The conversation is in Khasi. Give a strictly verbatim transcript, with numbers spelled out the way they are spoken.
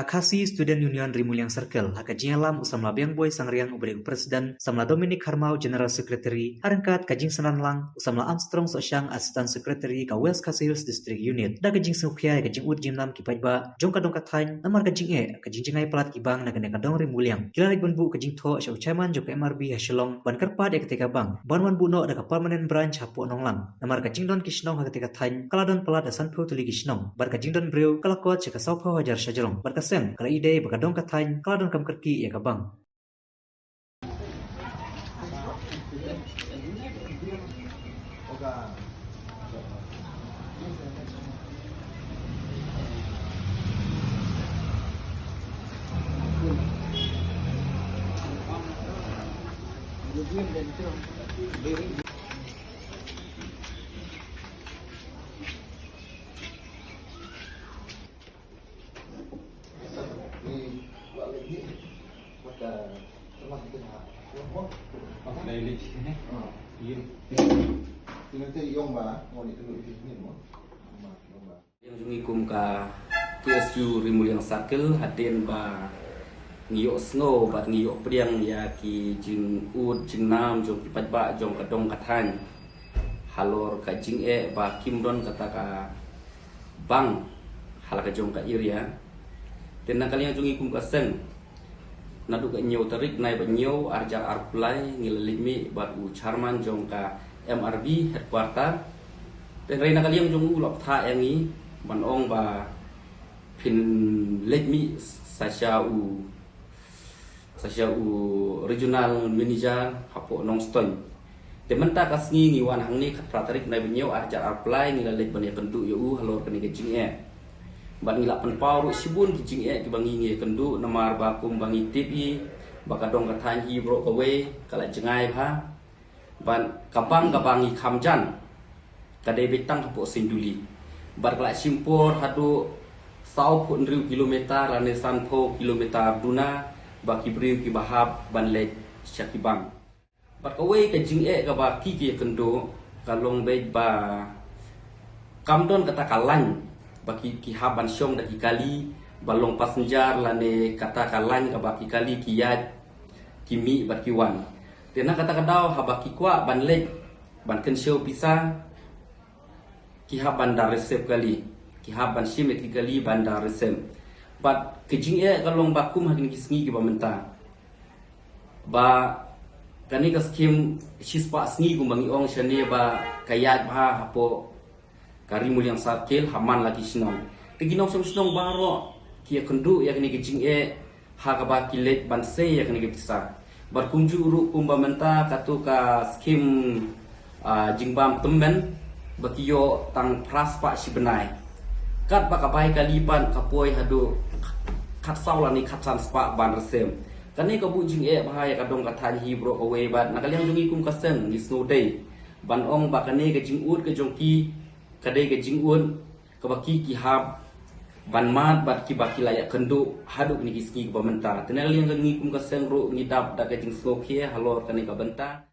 Khasi Student Union Ri Muliang Circle, ha ka jingïalam u samla Biangboi Sangriang uba dei u President, samla Dominic Kharmau General Secretary, ha ryngkat ka jingsynran lang u samla Armstrong Sohshang Assistant Secretary ka West Khasi Hills District Unit, da ka jingsngewkhia ïa ka jingud jingnam ki paidbah jong ka dong ka thaiñ namar ka jingeh ka jingjngai palat ki bank na kane ka dong Ri Muliang. Ki la leit ban buh ka jingthoh sha u chairman jong ka M R B ha Shillong ban kyrpad ïa katei ka bank ban wan buh noh da ka permanent branch hapoh Nonglang. Namar ka jingdon ki shnong ha katei ka thaiñ ka la don palat da sanphew tylli ki shnong, bad ka jingdon briew ka la kot sha ka sawphew hajar shajrong, bad ka seng ka la ïadei ba ka dong ka thaiñ ka la donkam kyrkieh ïa ka bank. Ïa jong ngi kum ka K S U Ri Muliang Circle, hadien ba ngi ïohsngew bad ngi ïohpdiang ïa ki jingud jingnam jong ki paidbah jong ka dong ka thaiñ halor ka jingeh ba kim don kata ka bank ha la ka jong ka area. Te na ka liang jong ngi kum ka seng, naduh ka hynñiew tarik bnai ba hynñiew arhajar arphew lai ngi la leit mih bad u chairman jong ka M R B headquarter. Te hynrei na ka liang jong u la bthah ïa ngi ban ong ba phin leit mih sa sha u sa sha u regional manager hapoh Nongstoiñ. Te mynta ka sngi ngi wan hangne khatphra tarik bnai ba hynñiew arhajar arphew lai ngi la leit ban ïakynduh ïa u halor kane ka jingeh. Bad ngi la pynpaw ruh shibun ki jingeh kiba ngi ngi ïakynduh namar ba kumba ngi tip hi ba ka dong ka thaiñ hi baroh kawei ka la jngai bha. Bad ka bank kaba ngi kham jan ka dei beit tang hapoh Senduli. Bad ka la shim por haduh sawphew hynriew kilometer lane sanphew kilometer duna ba ki briew kiba hap ban leit sha ki bank. Bad kawei ka jingeh kaba ki ki ïakynduh ka long beit ba kam don kata ka line ba ki, ki hap ban shong da ki kali ba long passenger lane kata ka line kaba ki kali ki ïaid ki mih bad ki wan. Te na kata ka daw haba ki kwah ban leit ban kynshew pisa, ki hap ban da receive kali, ki hap ban shim ïa ki kali ban da receive. Bad ka jingeh ka long ba kum ha kine ki sngi kiba mynta ba kane ka skim shispah sngi kumba ngi ong shane ba ka ïaid bha hapoh ka Ri Muliang Circle ha man la ki shnong. Te ki nongshong shnong baroh ki ïakynduh ïa kane ka jingeh ha kaba ki leit ban sei ïa kane ka pisa. Bad kumjuh ruh kumba mynta katu ka skim, ah, jingbam tymmen ba ki ïoh tang phra spah shi bnai. Katba ka bai kali pat ka poi haduh khatsaw lane khatsan spah ban receive. Kane ka buh jingeh bha ïa ka dong ka thaiñ hi baroh kawei bad na ka liang jong ngi kum ka seng ngi sngewdei ban ong ba kane ka jingud ka jong ki ka dei ka jingud kaba ki, ki hap ban mad bad kiba ki la ïakynduh haduh kine ki sngi kiba mynta. Te na ka liang ka ngi kum ka seng ruh ngi dap da ka jingsngewkhia halor kane ka bynta.